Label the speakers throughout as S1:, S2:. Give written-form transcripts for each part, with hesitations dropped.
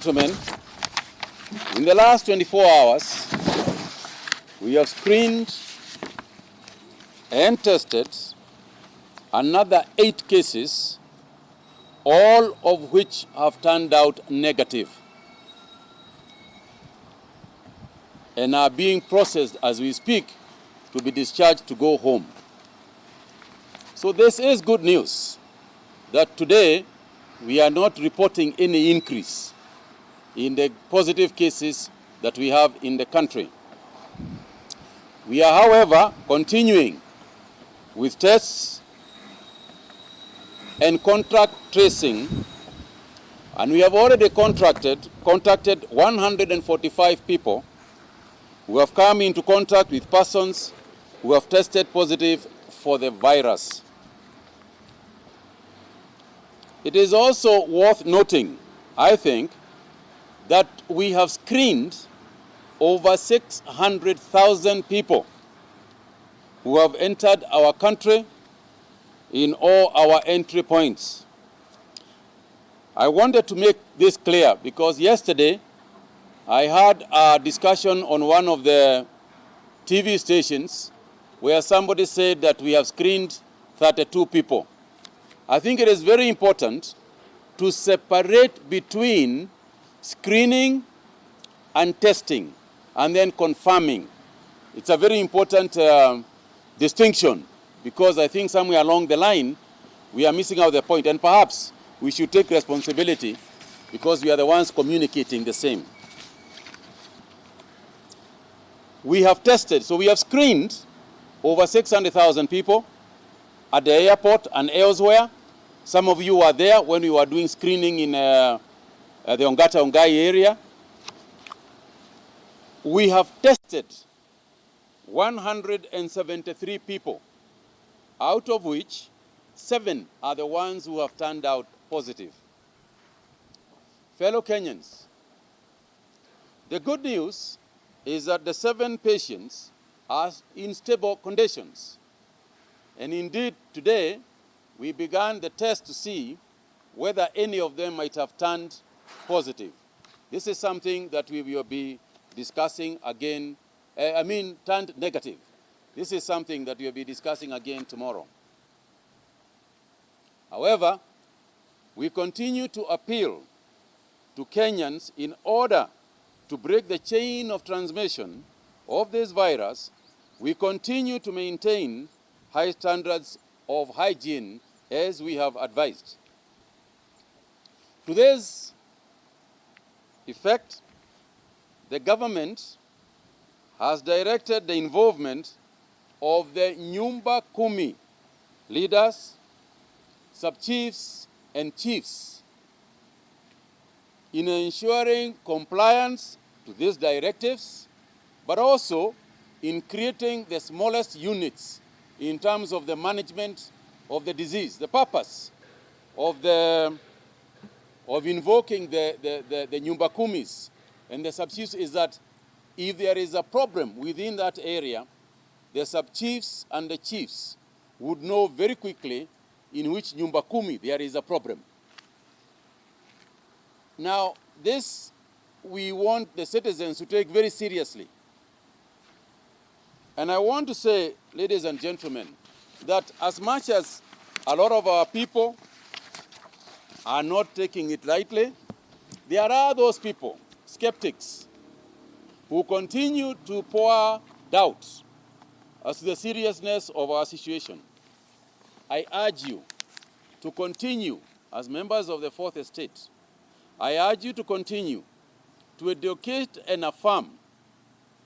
S1: Gentlemen, in the last 24 hours, we have screened and tested another 8 cases, all of which have turned out negative and are being processed as we speak to be discharged to go home. So this is good news that today we are not reporting any increase in the positive cases that we have in the country. We are, however, continuing with tests and contact tracing, and we have already contacted 145 people who have come into contact with persons who have tested positive for the virus. It is also worth noting, I think, that we have screened over 600,000 people who have entered our country in all our entry points. I wanted to make this clear because yesterday I had a discussion on one of the TV stations where somebody said that we have screened 32 people. I think it is very important to separate between screening and testing and then confirming. It's a very important distinction because I think somewhere along the line we are missing out the point, and perhaps we should take responsibility because we are the ones communicating the same. We have tested, so we have screened over 600,000 people at the airport and elsewhere. Some of you were there when we were doing screening in the Ongata-Ongai area. We have tested 173 people, out of which 7 are the ones who have turned out positive. Fellow Kenyans, the good news is that the 7 patients are in stable conditions. And indeed, today, we began the test to see whether any of them might have turned positive. This is something that we will be discussing again, turned negative. This is something that we will be discussing again tomorrow. However, we continue to appeal to Kenyans in order to break the chain of transmission of this virus. We continue to maintain high standards of hygiene as we have advised. To this effect, the government has directed the involvement of the Nyumba Kumi leaders, sub-chiefs, and chiefs in ensuring compliance to these directives, but also in creating the smallest units in terms of the management of the disease. The purpose of invoking the Nyumba Kumis and the sub-chiefs is that if there is a problem within that area, the sub-chiefs and the chiefs would know very quickly in which Nyumba Kumi there is a problem. Now, this we want the citizens to take very seriously. And I want to say, ladies and gentlemen, that as much as a lot of our people are not taking it lightly, there are those people, skeptics, who continue to pour doubt as to the seriousness of our situation. I urge you to continue, as members of the Fourth Estate, I urge you to continue to educate and affirm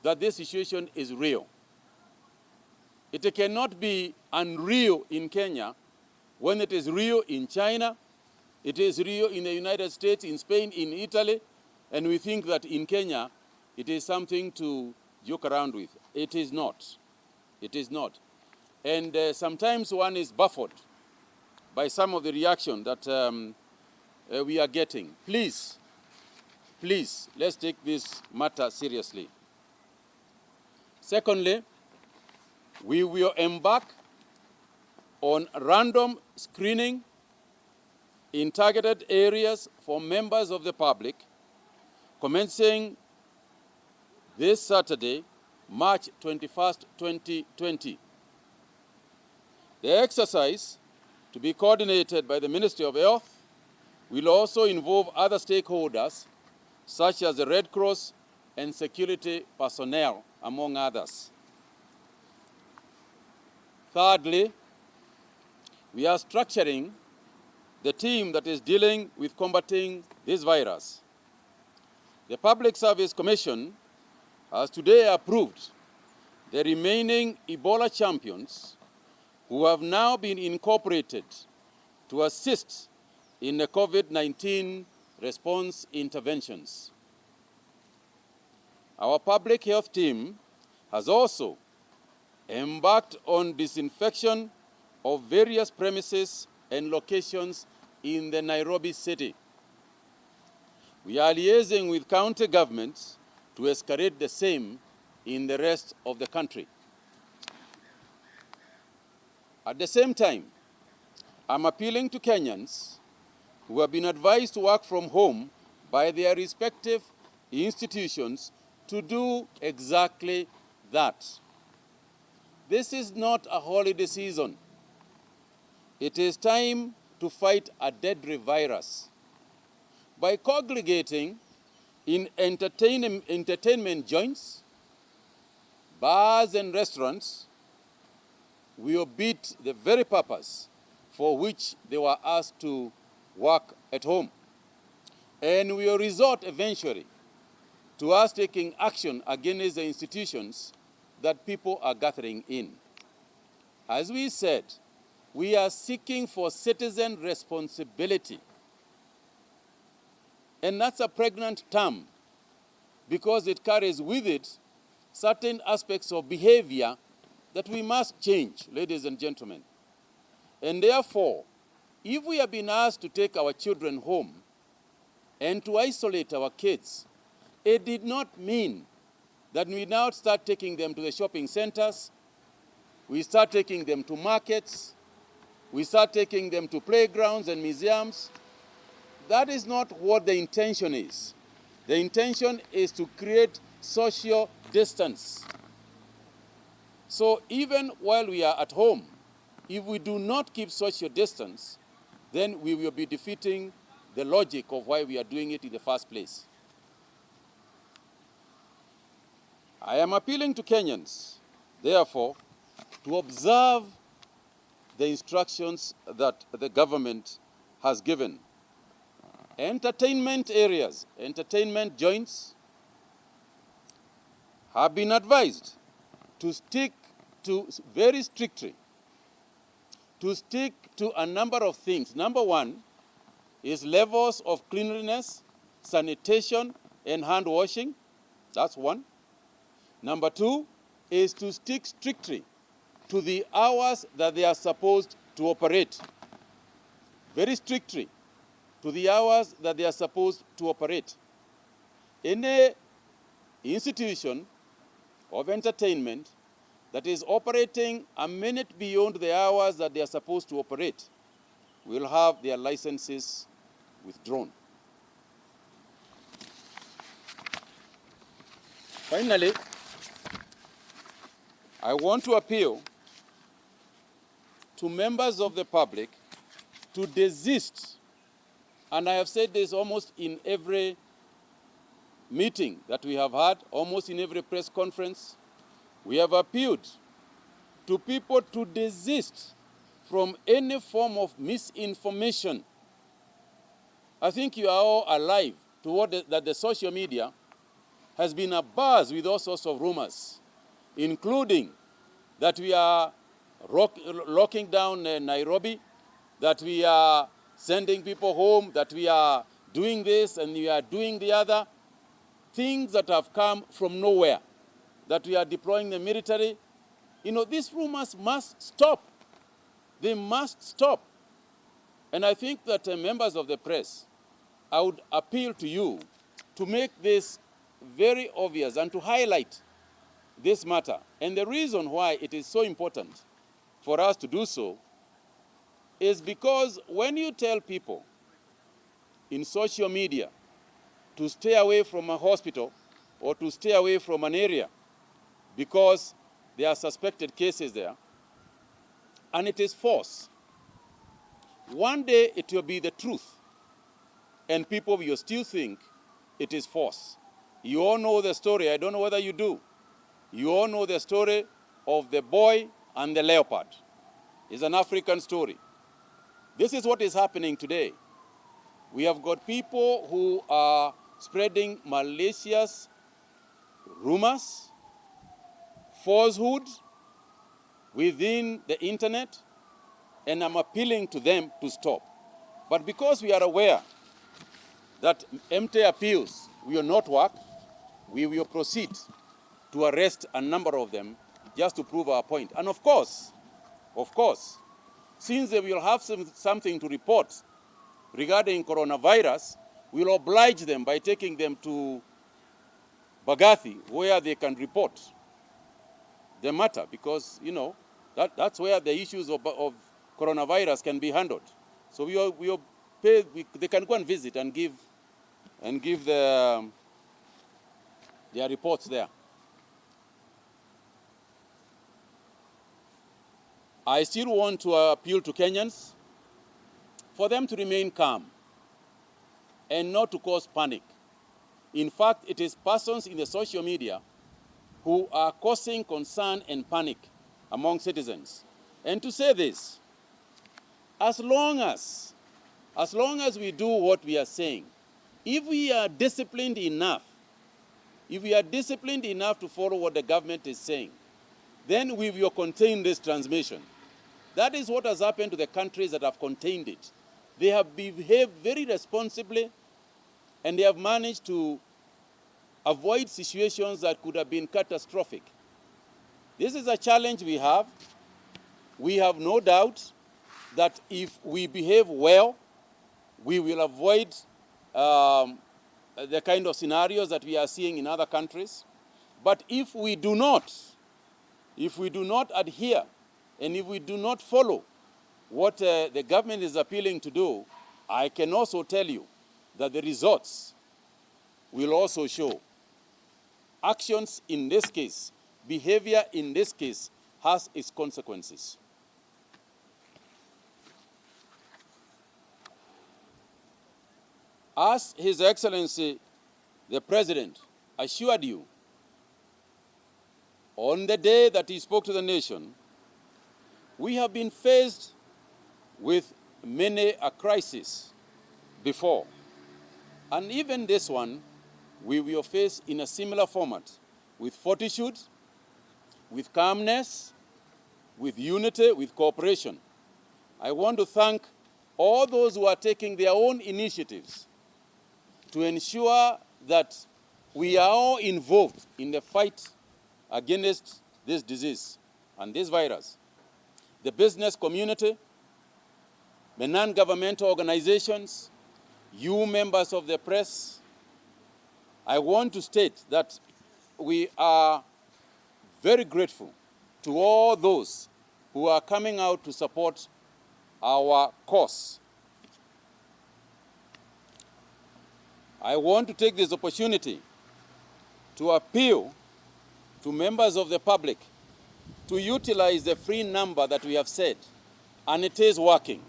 S1: that this situation is real. It cannot be unreal in Kenya when it is real in China, it is real in the United States, in Spain, in Italy, and we think that in Kenya it is something to joke around with. It is not. It is not. And sometimes one is baffled by some of the reaction that we are getting. Please, let's take this matter seriously. Secondly, we will embark on random screening in targeted areas for members of the public commencing this Saturday, March 21st, 2020. The exercise, to be coordinated by the Ministry of Health, will also involve other stakeholders, such as the Red Cross and security personnel, among others. Thirdly, we are structuring the team that is dealing with combating this virus. The Public Service Commission has today approved the remaining Ebola champions who have now been incorporated to assist in the COVID-19 response interventions. Our public health team has also embarked on disinfection of various premises and locations in the Nairobi city. We are liaising with county governments to escalate the same in the rest of the country. At the same time, I'm appealing to Kenyans who have been advised to work from home by their respective institutions to do exactly that. This is not a holiday season. It is time to fight a deadly virus. By congregating in entertainment joints, bars and restaurants, we will beat the very purpose for which they were asked to work at home. And we will resort eventually to us taking action against the institutions that people are gathering in. As we said, we are seeking for citizen responsibility. And that's a pregnant term because it carries with it certain aspects of behavior that we must change, ladies and gentlemen. And therefore, if we have been asked to take our children home and to isolate our kids, it did not mean that we now start taking them to the shopping centers, we start taking them to markets, we start taking them to playgrounds and museums. That is not what the intention is. The intention is to create social distance. So even while we are at home, if we do not keep social distance, then we will be defeating the logic of why we are doing it in the first place. I am appealing to Kenyans, therefore, to observe the instructions that the government has given. Entertainment areas, entertainment joints have been advised to stick to very strictly, to stick to a number of things. Number one is levels of cleanliness, sanitation, and hand washing. That's one. Number two is to stick strictly to the hours that they are supposed to operate. Very strictly to the hours that they are supposed to operate. Any institution of entertainment that is operating a minute beyond the hours that they are supposed to operate will have their licenses withdrawn. Finally, I want to appeal to members of the public to desist, and I have said this almost in every meeting that we have had, almost in every press conference. We have appealed to people to desist from any form of misinformation. I think you are all alive to that the social media has been abuzz with all sorts of rumors, including that we are locking down Nairobi, that we are sending people home, that we are doing this and we are doing the other. Things that have come from nowhere, that we are deploying the military. You know, these rumors must stop. They must stop. And I think that members of the press, I would appeal to you to make this very obvious and to highlight this matter. And the reason why it is so important for us to do so is because when you tell people in social media to stay away from a hospital or to stay away from an area because there are suspected cases there, and it is false. One day it will be the truth, and people will still think it is false. You all know the story. I don't know whether you do. You all know the story of the boy and the leopard. It's an African story. This is what is happening today. We have got people who are spreading malicious rumors, falsehood within the internet, and I'm appealing to them to stop. But because we are aware that empty appeals will not work, we will proceed to arrest a number of them just to prove our point. And of course, since they will have something to report regarding coronavirus, we'll oblige them by taking them to Bagathi, where they can report the matter, because, you know, that's where the issues of coronavirus can be handled. So they can go and visit and give their reports there. I still want to appeal to Kenyans for them to remain calm and not to cause panic. In fact, it is persons in the social media who are causing concern and panic among citizens. And to say this, as long as we do what we are saying, if we are disciplined enough to follow what the government is saying, then we will contain this transmission. That is what has happened to the countries that have contained it. They have behaved very responsibly, and they have managed to avoid situations that could have been catastrophic. This is a challenge we have. We have no doubt that if we behave well, we will avoid the kind of scenarios that we are seeing in other countries. But if we do not adhere, and if we do not follow what the government is appealing to do, I can also tell you that the results will also show. Actions in this case, behavior in this case, has its consequences. As His Excellency, the President, assured you, on the day that he spoke to the nation, we have been faced with many a crisis before. And even this one, we will face in a similar format, with fortitude, with calmness, with unity, with cooperation. I want to thank all those who are taking their own initiatives to ensure that we are all involved in the fight against this disease and this virus. The business community, the non-governmental organizations, you members of the press. I want to state that we are very grateful to all those who are coming out to support our cause. I want to take this opportunity to appeal to members of the public to utilize the free number that we have said, and it is working.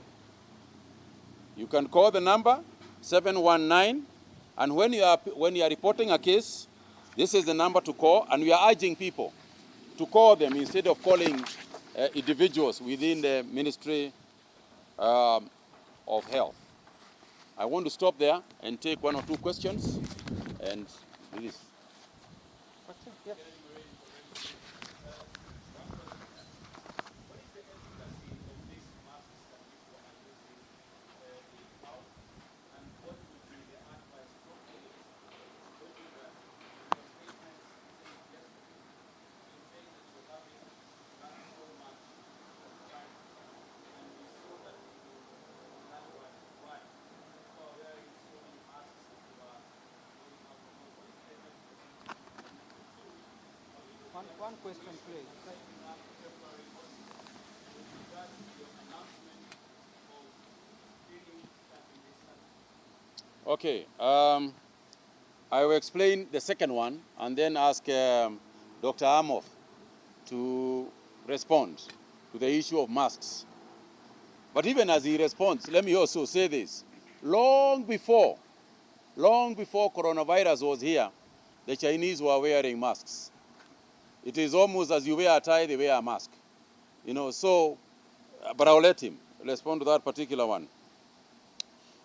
S1: You can call the number 719, and when you are reporting a case, this is the number to call, and we are urging people to call them instead of calling individuals within the Ministry of Health. I want to stop there and take one or two questions, and please. Yes.
S2: One question, please.
S1: Okay. I will explain the second one and then ask Dr. Amof to respond to the issue of masks. But even as he responds, let me also say this. Long before coronavirus was here, the Chinese were wearing masks. It is almost as you wear a tie, they wear a mask. You know, so, but I'll let him respond to that particular one.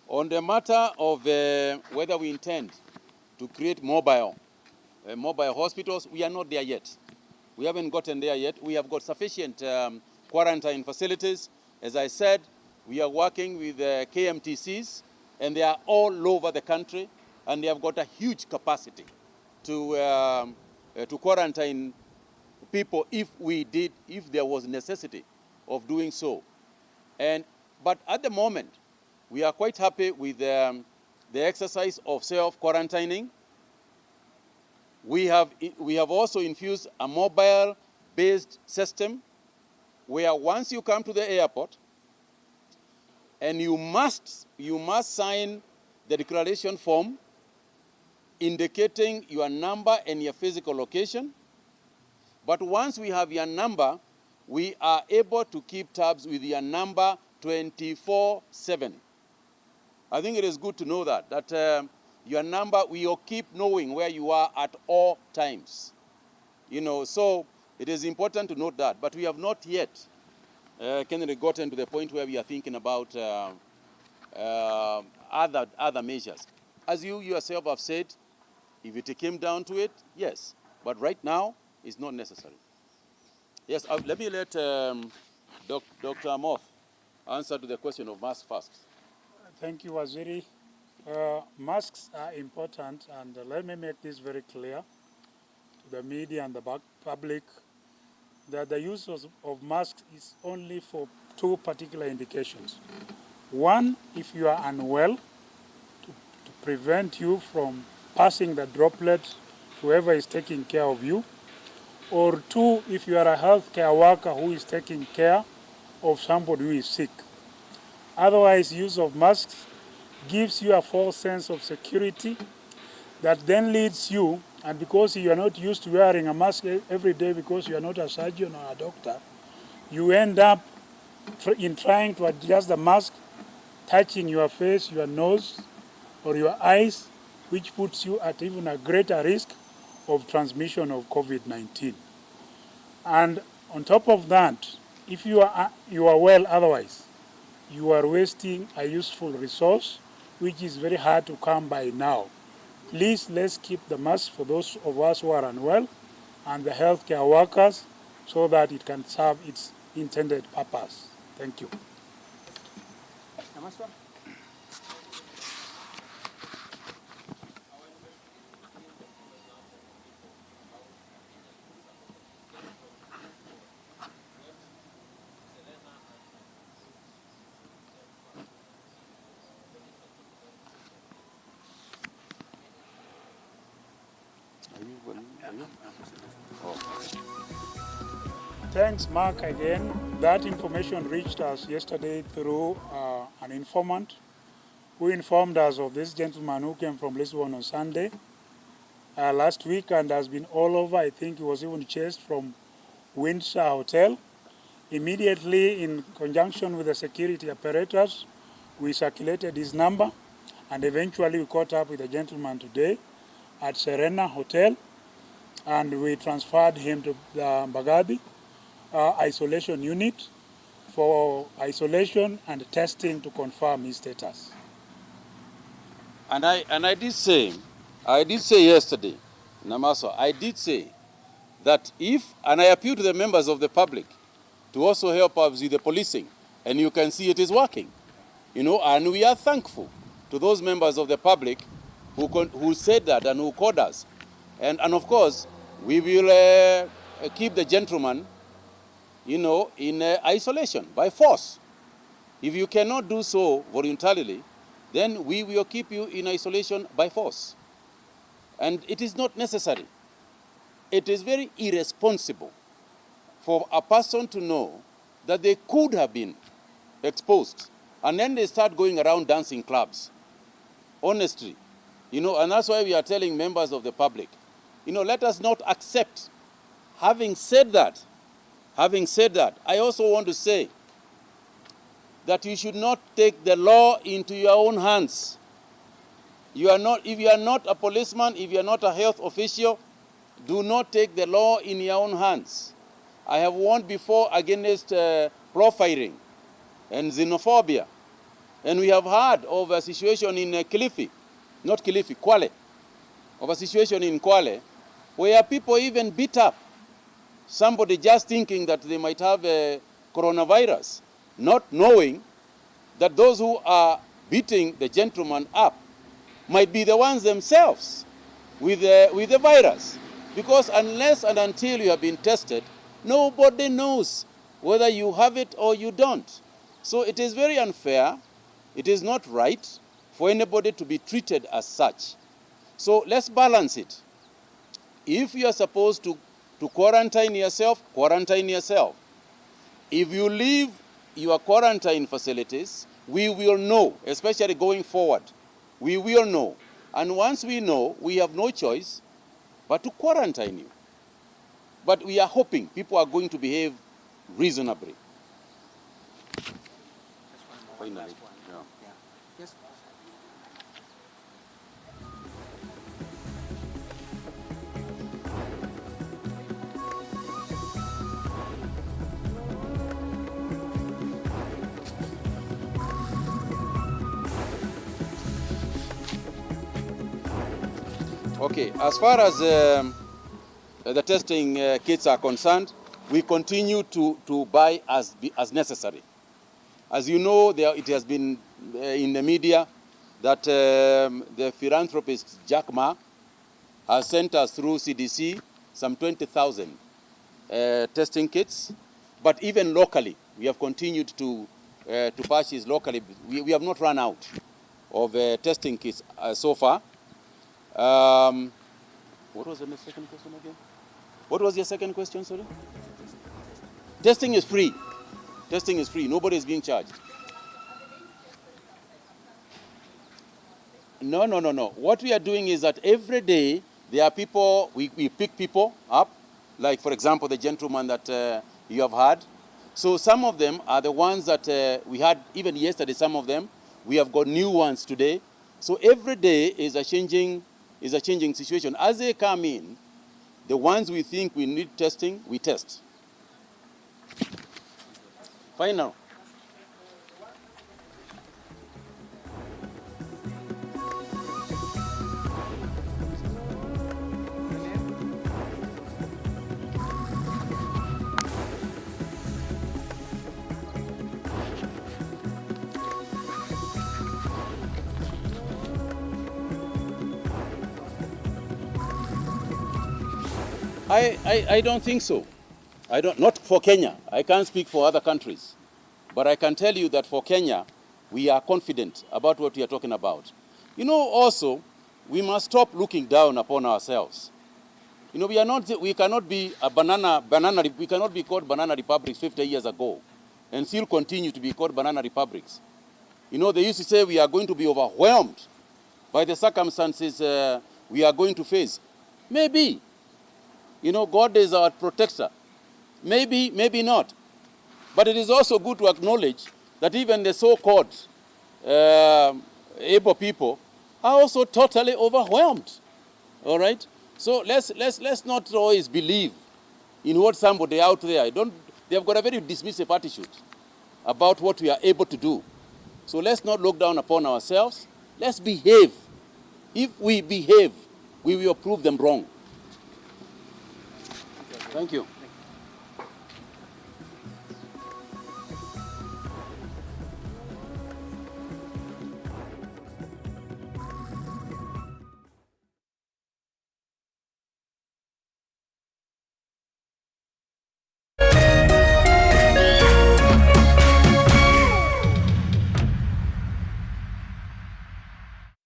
S1: On the matter of whether we intend to create mobile hospitals, we are not there yet. We haven't gotten there yet. We have got sufficient quarantine facilities. As I said, we are working with KMTCs, and they are all over the country, and they have got a huge capacity to quarantine people if there was necessity of doing so. But at the moment, we are quite happy with the exercise of self-quarantining. We have also infused a mobile-based system where once you come to the airport, and you must sign the declaration form indicating your number and your physical location. But once we have your number, we are able to keep tabs with your number 24/7. I think it is good to know that your number, we will keep knowing where you are at all times. You know, so it is important to note that. But we have not yet gotten to the point where we are thinking about other measures. As you yourself have said, if it came down to it, yes. But right now, it's not necessary. Yes, let me let Dr. Amof answer to the question of masks first.
S3: Thank you, Waziri. Masks are important, and let me make this very clear to the media and the public that the use of masks is only for two particular indications. One, if you are unwell, to prevent you from passing the droplet to whoever is taking care of you. Or two, if you are a healthcare worker who is taking care of somebody who is sick. Otherwise, use of masks gives you a false sense of security that then leads you, and because you are not used to wearing a mask every day because you are not a surgeon or a doctor, you end up in trying to adjust the mask, touching your face, your nose, or your eyes, which puts you at even a greater risk of transmission of COVID-19. And on top of that, if you are well otherwise, you are wasting a useful resource, which is very hard to come by now. Please, let's keep the mask for those of us who are unwell and the healthcare workers so that it can serve its intended purpose. Thank you. Thanks, Mark, again. That information reached us yesterday through an informant who informed us of this gentleman who came from Lisbon on Sunday last week and has been all over. I think he was even chased from Windsor Hotel. Immediately, in conjunction with the security apparatus, we circulated his number, and eventually we caught up with the gentleman today at Serena Hotel, and we transferred him to the Mbagathi isolation unit for isolation and testing to confirm his status.
S1: And I did say yesterday, Namaso, I did say that and I appeal to the members of the public to also help us with the policing, and you can see it is working, you know, and we are thankful to those members of the public who said that and who called us, and of course we will keep the gentleman, you know, in isolation by force. If you cannot do so voluntarily, then we will keep you in isolation by force. And it is not necessary. It is very irresponsible for a person to know that they could have been exposed, and then they start going around dancing clubs. Honestly, And that's why we are telling members of the public, let us not accept. Having said that, I also want to say that you should not take the law into your own hands. If you are not a policeman, if you are not a health official, do not take the law in your own hands. I have warned before against profiling and xenophobia. And we have heard of a situation in Kwale, of a situation in Kwale, where people even beat up somebody just thinking that they might have a coronavirus, not knowing that those who are beating the gentleman up might be the ones themselves with the virus. Because unless and until you have been tested, nobody knows whether you have it or you don't. So it is very unfair. It is not right for anybody to be treated as such. So let's balance it. If you are supposed to quarantine yourself, quarantine yourself. If you leave your quarantine facilities, we will know, especially going forward. We will know. And once we know, we have no choice but to quarantine you. But we are hoping people are going to behave reasonably. Finally.
S2: Yes.
S1: Okay, as far as the testing kits are concerned, we continue to buy as necessary. As you know, it has been in the media that the philanthropist Jack Ma has sent us through CDC some 20,000 testing kits. But even locally, we have continued to purchase locally. We have not run out of testing kits so far. What was the second question again? What was your second question, sorry? Testing is free. Testing is free. Nobody is being charged. No. What we are doing is that every day there are people, we pick people up, like for example the gentleman that you have heard. So some of them are the ones that we had even yesterday, some of them. We have got new ones today. So every day is a changing situation. As they come in, the ones we think we need testing, we test. Final. I don't think so. Not for Kenya. I can't speak for other countries. But I can tell you that for Kenya, we are confident about what we are talking about. Also, we must stop looking down upon ourselves. We cannot be we cannot be called banana republics 50 years ago and still continue to be called banana republics. They used to say we are going to be overwhelmed by the circumstances we are going to face. Maybe. God is our protector. Maybe not. But it is also good to acknowledge that even the so-called able people are also totally overwhelmed. All right? So let's not always believe in what somebody out there. They have got a very dismissive attitude about what we are able to do. So let's not look down upon ourselves. Let's behave. If we behave, we will prove them wrong. Thank you.